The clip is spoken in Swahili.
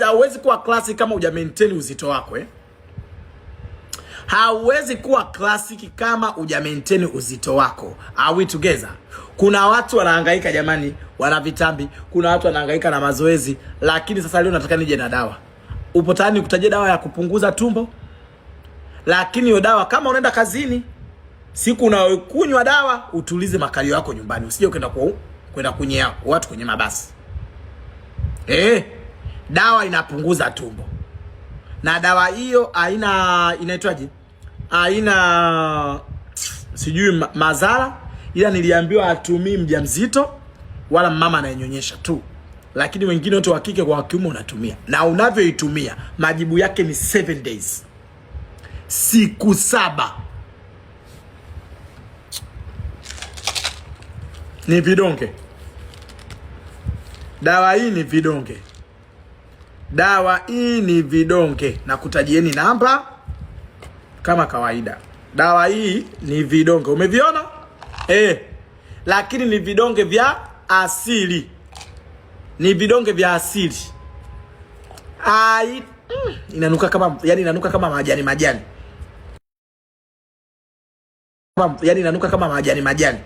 Hauwezi kuwa classic kama huja maintain uzito wako eh? Hauwezi kuwa classic kama huja maintain uzito wako. Are we together? Kuna watu wanahangaika jamani, wana vitambi, kuna watu wanahangaika na mazoezi, lakini sasa leo nataka nije na dawa. Upo tayari nikutajie dawa ya kupunguza tumbo? Lakini hiyo dawa kama unaenda kazini, siku unayokunywa dawa utulize makalio yako nyumbani, usije kwenda kwenda kunyea watu kwenye mabasi. Dawa inapunguza tumbo na dawa hiyo haina, inaitwaje? Haina sijui madhara, ila niliambiwa atumii mjamzito wala mama anayenyonyesha tu, lakini wengine wote wa kike kwa kiume unatumia, na unavyoitumia majibu yake ni 7 days, siku 7. Ni vidonge. Dawa hii ni vidonge. Dawa hii ni vidonge, na kutajieni namba kama kawaida. Dawa hii ni vidonge, umeviona eh? Lakini ni vidonge vya asili, ni vidonge vya asili. Ai, inanuka kama, yani inanuka kama majani majani, yani inanuka kama majani majani.